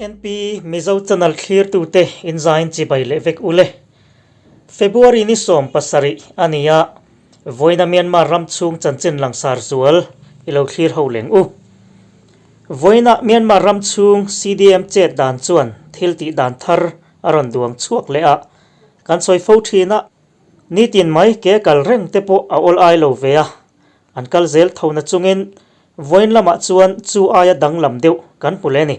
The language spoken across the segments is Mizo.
NP Mizo Channel thlirtute inzain chibai leh vek ule. February ni 70 a ni a, vawiina Myanmar ram chhung chanchin langsar zual i lo thlir ho leng u. Vawiina Myanmar ram chhung CDM chet dan chuan thil tih dan thar a rawn duang chhuak leh a, kan sawi fo thin a, nitin mai ke kal reng te pawh a awl ai lo ve a, An kal zel tho na chungin vawiin lamah chuan chu aia danglam deuh kan hmu leh a ni.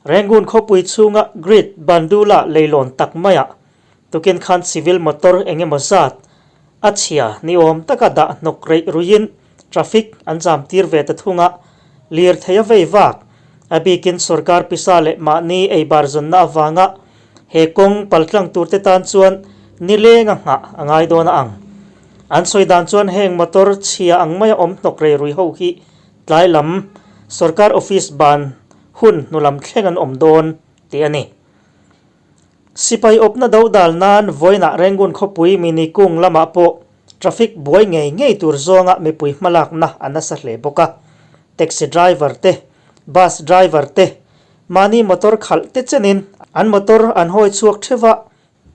Rangoon khawpui chhunga Grid Bandula leilawn tak maiah tukin khan civil motor eng emaw zat a chhia ni awm taka dah hnawk reih ruiin traffic an zam tir ve ta thung a, lirthei a vei vak. A bikin sorkar pisa leh mahni eibar zawnna avanga he kawng paltlang turte tan chuan nilenga nghah a ngai dawn a ang. An sawi dan chuan heng motor chhia ang maia awm hnawk rei rui ho hi tlai lam sorkar office ban hun hnu lam thleng an awm dawn tih a ni. Sipai awpna do dal nan vawiinah Rangoon khawpui mini kung lamah pawh traffic buai ngei ngei tur zawnga mipui hmalakna a nasa hle bawk a. Taxi driver te, bus driver te, mahni motor khalh te chenin an motor an hawi chhuak theuh a,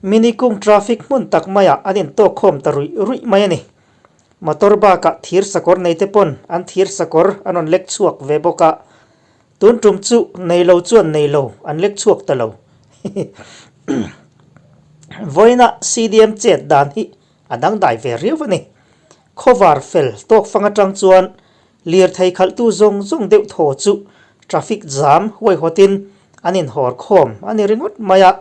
Mini kung traffic hmun tak maiah an intawk khawm ta ruih ruih mai a ni. Motor bakah thir sakawr nei te pawn an thir sakawr an rawn lek chhuak ve bawk a, tun tum chu nei lo chuan nei lo an lek chhuak ta lo. Vawiina CDM chet dan hi a dangdai ve riau a ni. Khawvar fel tawk fang atang chuan lirthei khalhtu zawng zawng deuh thaw chu traffic jam huaihawtin an inhawr khawm a ni ringawt mai a.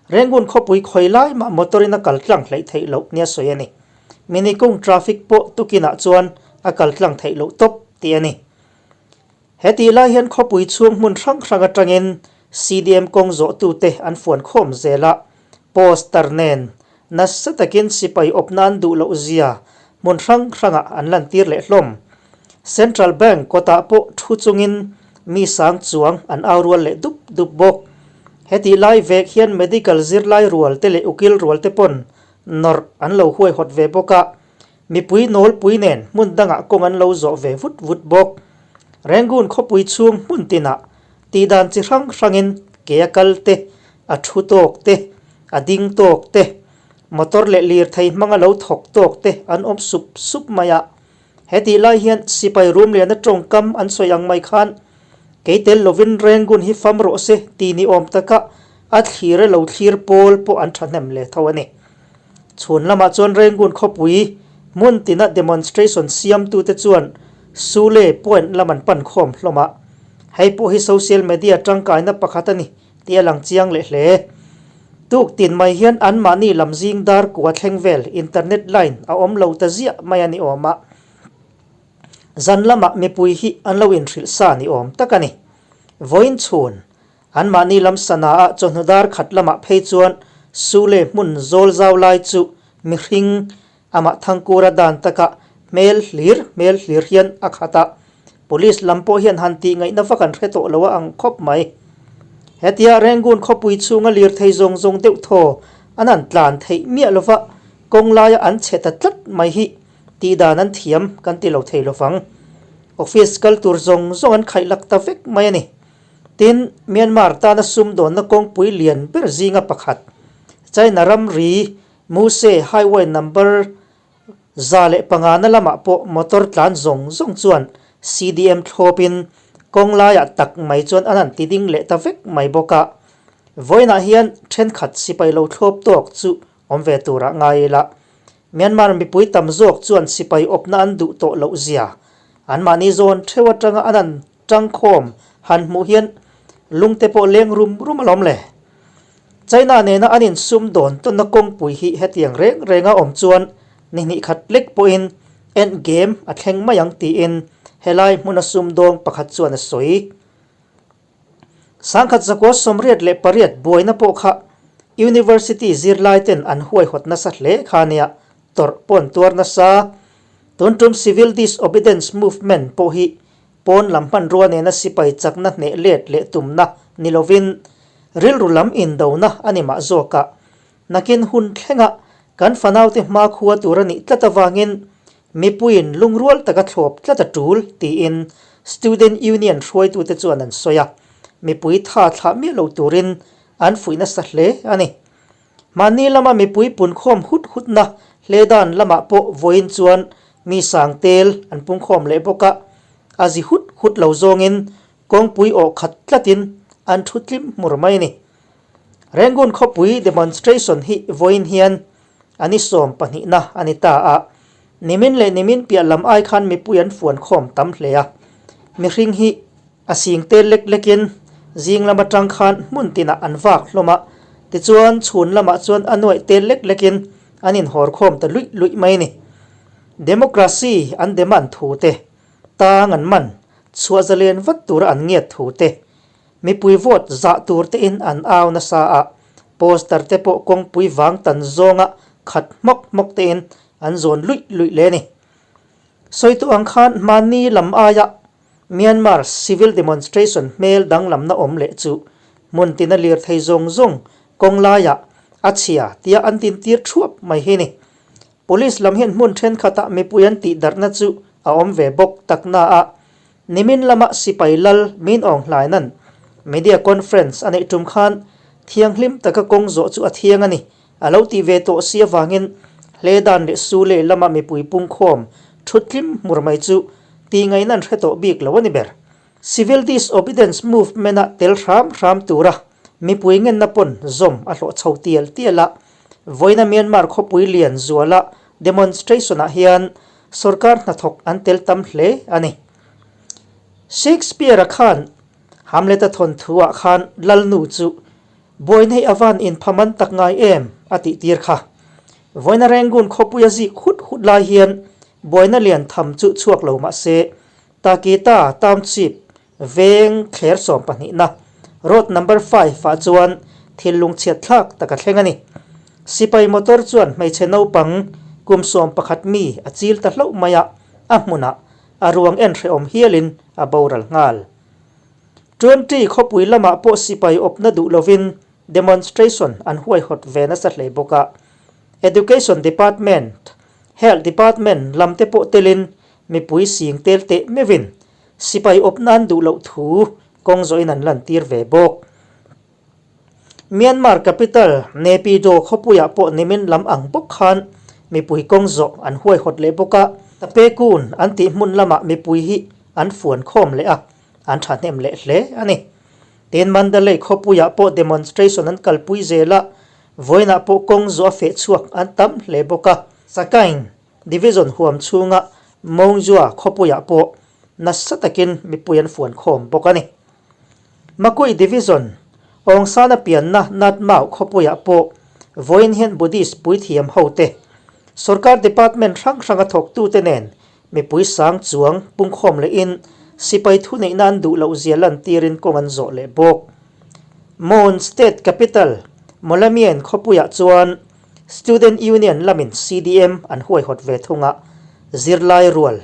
Rangoon khawpui khawi lai mah motor in a kal tlang hleih theih loh nia sawi a ni. Minikung traffic pawh tukinah chuan a kal tlang theih loh tawp tih a ni. He tih lai hian khawpui chhung hmun hrang hrang atangin CDM kawng zawhtute an fuan khawm zel a, poster nen nasa takin sipai awp nan duh loh zia hmun hrang hrangah an lantir leh hlawm. Central Bank kawtah pawh thu chungin mi sang chuang an au rual leh dup dup bawk. Hetih lai vek hian medical zirlai rual te leh ukil rual te pawn nawrh an lo huaihawt ve bawk a, mipui nawlpui nen hmun dangah kawng an lo zawh ve vut vut bawk. Rangoon khawpui chhung hmun tinah tihdan chi hrang hrangin ke a kal te, a thu tawk te, a ding tawk te, motor leh lirthei hmanga lo thawk tawk te an awm sup sup mai a. Hetih lai hian sipai rum liana tawngkam an sawi ang mai khan kei tel lovin Rangoon hi fam rawh se ti ni awm taka a thlir e lo thlir pawl pawh an thahnem leh tho a ni. Chhun lamah chuan Rangoon khawpui hmun tina demonstration siamtute chuan Sule point lam an pan khawm hlawm a, hei pawh hi social media tangkaina pakhat a ni tih a lang chiang leh hle. Tuk tin mai hian anmahni lam zing dar kua thleng vel internet line a awm lo ta ziah mai a ni awm a, zan lamah mipui hi an lo inhrilh sa ni awm tak a ni. Vawiin chhun, anmahni lam sana ah chawhnu dar khat lamah phei chuan Sule hmun zawl zau lai chu mihring amah Thangkura dan taka hmel hlir hmel hlir hian a khat a, Police lam pawh hian han tih ngaihna vak an hre tawh lo a ang khawp mai. Hetia Rangoon khawpui chhunga lirthei zawng zawng deuh thaw an han tlan theih miah lova kawng laia an chhe ta tlat mai hi tih dan an thiam kan ti lo thei lovang. Office kal tur zawng zawng an khaih lak ta vek mai a ni. Tin, Myanmar tana sumdawnna kawngpui lian ber zinga pakhat China ramri Muse Highway number 105 na lamah pawh motor tlan zawng zawng chuan CDM thlawpin kawng laiah tak mai chuan an han ti ding leh ta vek mai bawk a. Vawiinah hian thenkhat sipai lo thlawp tawk chu awm ve turah ngai ila. Myanmar mipui tam zawk chuan sipai awpna an duh tawh loh zia anmahni zawn theuh atanga an han tangkhawm han hmuh hian lungte pawh leng rum rum alawm le. China nena an insum dawn tawnna kawngpui hi hetiang reng renga awm chuan ni hnih khat lek pawhin end game a thleng mai ang tiin helai hmuna sumdawng pakhat chuan a sawi. 1988 buaina pawh kha University zirlai ten an huaihawt nasa hle kha nia tawrh pawh an tuar nasa. Tun tum Civil Disobedience Movement pawh hi Pawn lam hmanrua nena sipai chakna hneh let leh tumna ni lovin rilru lam indona a ni mah zawk a. Nakin hun thlenga kan fanaute hmakhua tur a nih tlat avangin mipuiin lungrual taka thlawp tlat a tul tiin Student Union hruaitute chuan an sawi a. mipui tha thlah miah lo turin an fuih nasa hle a ni. Mahni lama mipui punkhawm hut hutna hle dan lamah pawh vawiin chuan mi sang tel an pungkhawm leh bawk a, a zi hut hut lo zawngin kawngpui awh khat tlatin an thu tlim hmur mai a ni. Rangoon khawpui demonstration hi vawiin hian a ni sawm pahnihna a ni ta a, nimin leh nimin piah lam ai khan mipui an fuan khawm tam hle a, mihring hi a sing tel lek lekin zing lam atang khan hmun tinah an vak hlawm a, tichuan chhun lamah chuan a nuaih tel lek lekin an inhawr khawm ta luih luih mai a ni. Democracy an demand thu te, tang an man, chhuah zalen vat tura an ngiat thu te, Mipui vote zah tur te in an au nasa a, poster te pawh kawngpui vang tan zawnga khat hmawk hmawk te in an zawn luih luih le ni. Sawitu ang khan hmanni lam aia Myanmar civil demonstration hmel danglamna awm leh chu hmun tina lirthei zawng zawng kawng laiah a chhia tia an tintir thuap mai hi ni. Police lam hian hmun thenkhatah mipui an tihdarhna chu a awm ve bawk takna a, Nimin lama sipai lal Min Aung Hlaina'n media conference a neih tum khan thianghlim taka kawng zawh chu a thiang a ni, a lo tih ve tawh si avangin hle dan leh su leh lama mipui pungkhawm thutlim hmur mai chu tihngaihna an hre tawh bik lo a ni ber. Civil Disobedience Movement-a tel hram hram tura mipui ngenna pawn zawm a hlawh chho tial tial a, vawiina Myanmar khawpui lian zuala demonstration-ah hian Sorkar hnathawk an tel tam hle a ni. Shakespeare-a khan Hamlet-a thawnthu-ah khan Lalnu chu buaina hi a van inphaman tak ngai em a tih tir kha. Vawiina Rangoon khawpuia zik hut hut lai hian buaina lian tham chu chhuak lo mah se, Takita Township veng thler sawm pahnihna road number five ah chuan thil lungchhiat thlak tak a thleng a ni. Sipai motor chuan hmeichhe naupang kum 11 mi a chil ta hlauh mai a, a hmunah a ruang en hrehawm hialin a boral nghal. Twenty khawpui lamah pawh sipai awpna duh lovin demonstration an huaihawt ve nasa hle bawk a. Education Department, Health Department lam te pawh telin mipui sing tel teh meuhin Sipai awp nan duh loh thu kawng zawhin an lantir ve bawk. Myanmar capital Naypyidaw khawpuiah pawh nimin lam ang bawk khan mipui kawng zawh an huaihawt leh bawk a, Tapekun an tih hmun lamah mipui hi an fuan khawm leh a, an thahnem leh hle a ni. Tin, Mandalay khawpuiah pawh demonstration an kalpui zel a, vawiinah pawh kawng zawh a feh chhuak an tam hle bawk a. Sakaing Division huam chhunga Mawngzua khawpuiah pawh nasa takin mipui an fuan khawm bawk a ni. Makui Division, Awngsana pianna Natmau khawpuiah pawh vawiin hian Buddhist puithiam hote, sorkar department hrang hranga thawktute nen mipui sang chuang pungkhawm lehin sipai thuneihna an duh loh zia lantirin kawng an zawh leh bawk. Mon State Capital, Mawlamyine khawpuiah chuan Student Union lamin CDM an huaihawt ve thung a, zirlai rual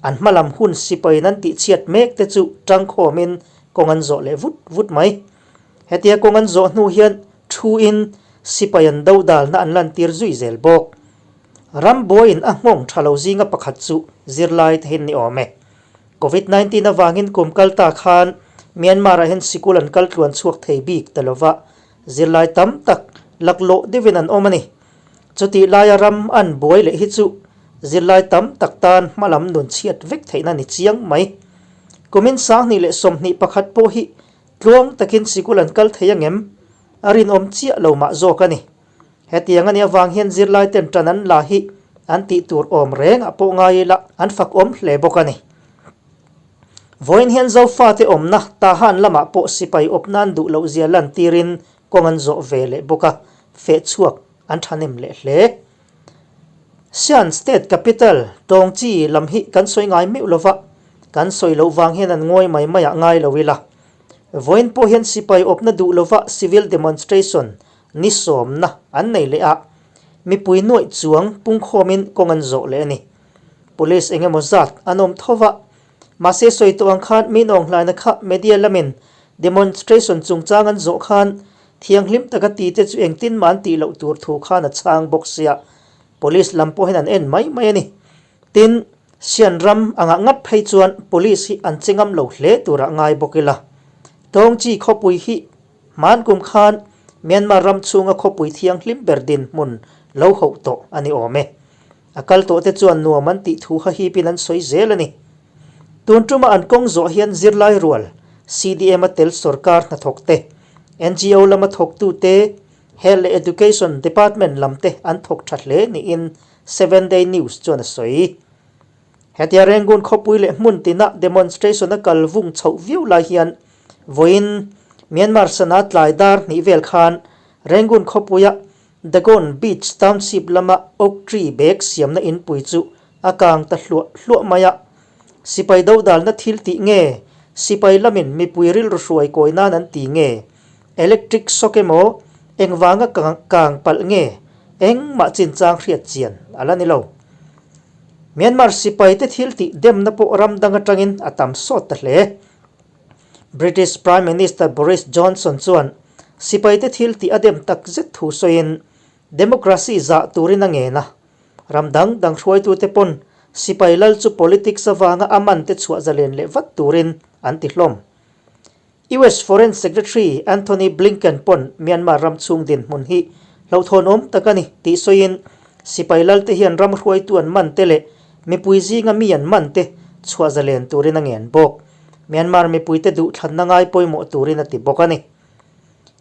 an hmalam hun sipain an tihchhiat mek te chu tangkhawmin kawng an zawh leh vut vut mai. Hetia kawng an zawh hnu hian thuin sipai an dodalna an lantir zui zel bawk. Ram buaiin a nghawng tha lo zinga pakhat chu zirlai te hin ni awm e. Covid 19 avangin kum kal ta khan Myanmar-ah hian sikul an kal tluan chhuak thei bik ta lova, Zirlai tam tak laklawh deuhin an awm a ni. Chutih laia ram an buai leh hi chu zirlai tam tak tan hmalam nun chhiat vek theihna ni chiang mai. Kumin 2021 pawh hi tluang takin sikul an kal thei angem? A rinawm chiah lo mah zawk a ni. Hetiang a nih avang hian zirlai ten tan an la hi an tih tur awm rengah pawh ngai ila an fakawm hle bawk a ni. Vawiin hian Zofate awmna Tahan lamah pawh sipai awp nan duh loh zia lantirin kawng an zawh ve leh bawk a, feh chhuak an thahnem leh hle. Shan State Capital, Tawngchi lam hi kan sawi ngai meuh lova, kan sawi loh vang hian an ngawi mai mai ah ngai lo ila. Vawiin pawh hian sipai awpna duh lova civil demonstration ni sawmna an nei leh a, mipui nuaih chuang pungkhawmin kawng an zawh leh a ni. Police eng emaw zat an awm tho va, mahse sawi tawh ang khan min awng hlaina kha media lamin demonstration chungchang an zawh khan thianghlim taka ti te chu engtin mah an tih loh tur thu khan a chhang bawk sia, police lam pawh hian an en mai mai a ni. Tin, Sian ram angah ngat phei chuan police hi an che ngam lo hle turah ngai bawk ila. Tawngchi khawpui hi hman kum khan Myanmar ram chhunga khawpui thianghlim ber dinhmun lo hauh tawh a ni awm e. A kal tawh te chuan nuam an tih thu hahipin an sawi zel a ni. Tun tuma an kawng zawh hian zirlai rual, CDM a tel sorkar hnathawk te, NGO lama thawktu te, Health leh Education Department lam te an thawk tha hle niin Seven Day News chuan a sawi. Hetia Rangoon khawpui leh hmun tina demonstration a kal vung chhoh viau lai hian vawiin Myanmar sana tlai dar hnih vel khan Rangoon khawpuia Dagon Beach Township lama Oak Tree bag siamna inpui chu a kang ta hluah hluah mai a. Sipai dodalna thil tih nge? Sipai lamin mipui rilru hruai kawi nan an ti nge? Electric shock emaw engvanga kang palh nge? Engmah chinchang hriat chian a la ni lo. Myanmar sipaite thil tih demna pawh ram dang atangin a tam sawt ta hle. British Prime Minister Boris Johnson chuan sipaite thil tih a dem tak zet thu sawiin democracy zah turin a ngen a. Ram dang dang hruaitute pawn sipai lal chu politics avanga a man te chhuah zalen leh vat turin an ti hlawm. US Foreign Secretary Anthony Blinken pawn Myanmar ram chhung dinhmun hi hlauhthawnawm tak a ni tih sawiin sipai lalte hian ram hruaitu an man te leh mipui zinga mi an man te chhuah zalen turin a ngen bawk. Myanmar mipuite duhthlanna ngai pawimawh turin a ti bawk a ni.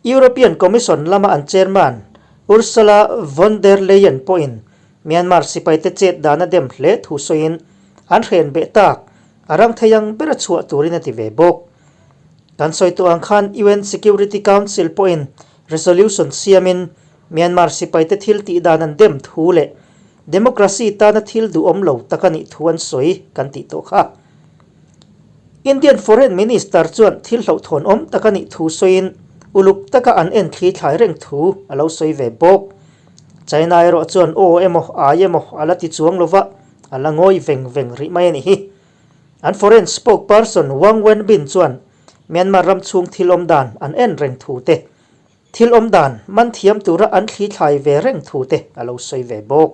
European Commission lama an chairman Ursula von der Leyen pawhin Myanmar sipaite chet dan a dem hle thu sawiin an hren beh tak a rang thei ang bera chhuah turin a ti ve bawk. Kan sawi tawh ang khan UN Security Council pawhin resolution siamin Myanmar sipaite thil tih dan an dem thu leh democracy tana thil duhawm lo tak a nih thu an sawi kan tih tawh kha. Indian Foreign Minister chuan thil hlauhthawn awm tak a nih thu sawiin uluk taka an en thli thlai reng thu a lo sawi ve bawk. China erawh chuan aw emaw ai emaw a la ti chuang lova, a la ngawi veng veng rih mai a nih hi. An Foreign Spokesperson Wang Wenbin chuan Myanmar ram chhung thil awm dan an en reng thu te, thil awm dan man thiam tura an thli thlai ve reng thu te a lo sawi ve bawk.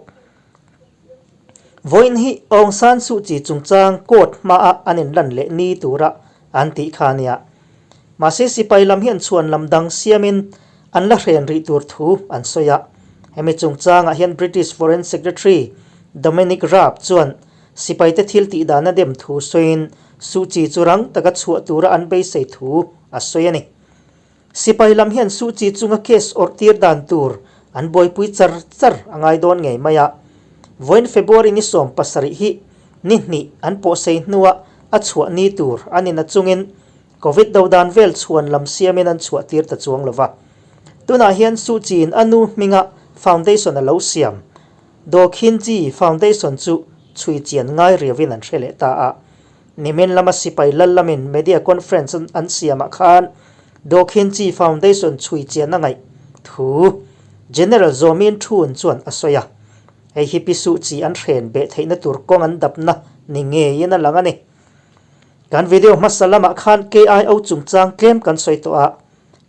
Vawiin hi Aung San Suu Kyi chungchang court hmaah an inlan leh ni tura an tih kha a nia. Mahse sipai lam hian chhuan lam dang siamin an la hren rih tur thu an sawi a. Hemi chungchangah hian British Foreign Secretary Dominic Raab chuan sipaite thil tih dan a dem thu sawiin Suu Kyi chu rang taka chhuah tura an beisei thu a sawi a ni. Sipai lam hian Suu Kyi chunga case awrh tir dan tur an buaipui char char a ngai dawn ngei mai a. Vawiin February ni 17 hi ni hnih an pawhsei hnua a chhuah ni tur an in a chungin Covid do dan vel chhuan lam siamin an chhuah tir ta chuang lo va. Tunah hian Suu Kyi-in a nu hminga foundation a lo siam Daw Khin Gyi Foundation chu chhui chian ngai riauin an hre leh ta a. Nimin lama sipai lal lamin media conference an siamah khan Daw Khin Gyi Foundation chhui chian a ngaih thu General Zaw Min Thun chuan a sawi a. Hei hi Pi Suh Kyi an hren beh theihna tur kawng an dapna ni ngeiin a lang a ni. Kan video hmasa lamah khan KIO chungchang tlem kan sawi tawh a,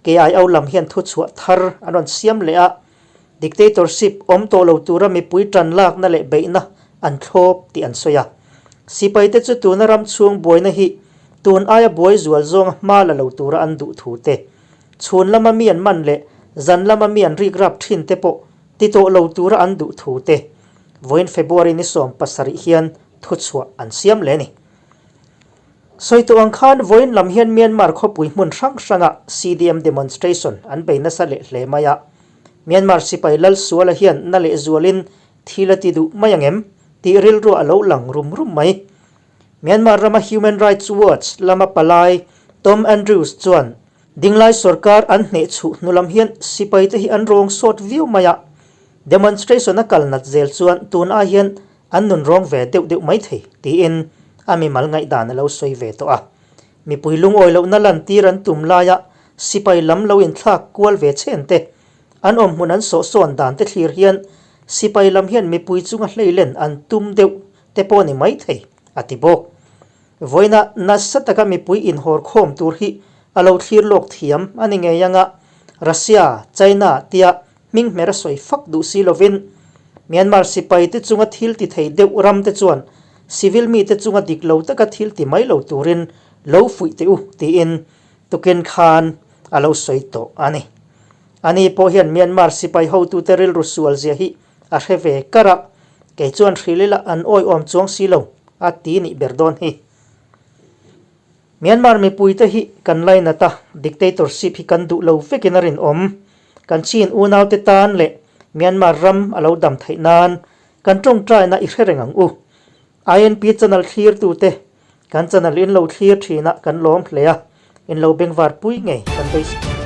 KIO lam hian thuchhuah thar an rawn siam leh a, Dictatorship awm tawh lo tura mipui tan lakna leh beihna an thlawp tih an sawi a. Sipaite chu tuna ram chhung buaina hi tun aia buai zual zawnga hma la lo tura an duh thu te, chhun lama mi an man leh zan lama mi an rikrap thin te pawh ti tawh lo tura an duh thu te vawiin February ni 17 hian thuchhuah an siam leh a ni. Sawi tawh ang khan vawiin lam hian Myanmar khawpui hmun hrang hrangah CDM demonstration an bei nasa leh hle mai a. Myanmar sipai Lalsuala hian na leh zualin thil a ti duh mai ang em tih rilruah a lo lang rum rum mai. Myanmar rama Human Rights Watch lama palai Tom Andrews chuan dinglai sorkar an hnehchhuh hnu lam hian sipaite hi an rawng sawt viau mai a, demonstration a kal nat zel chuan tun ai hian An nun rawng ve deuh deuh mai thei, tiin a mimal ngaihdan a lo sawi ve tawh a. Mipui lungawi lohna lantir an tum laia sipai lam lo inthlak kual ve chhen te, an awmhmun an sawhsawn dan te thlir hian sipai lam hian mipui chunga hleilen an tum deuh te pawh ni mai thei, a ti bawk. Vawiina nasa taka mipui inhawr khawm tur hi a lo thlir lawk thiam a ni ngei anga Russia, China tia Hming hmer a sawi fak duh si lovin Myanmar sipaite chunga thil ti thei deuh ramte chuan civil mite chunga dik lo taka thil ti mai lo turin lo fuih teh u tiin tukin khan a lo sawi tawh a ni. Ani pawh hian Myanmar sipai hotute rilru sual zia hi a hre ve kar a, kei chuan hril ila an awihawm chuang si lo a ti nih ber dawn hi. Myanmar mipuite hi kan lainat a, dictatorship hi kan duh lo vekin a rinawm. Kan Chin unaute tan leh Myanmar ram a lo dam theih nan kan tawngtaina i hre reng ang u. INP channel thlirtute kan channel in lo thlir thinah kan lawm hle a, in lo bengvar pui ngei kan beisei.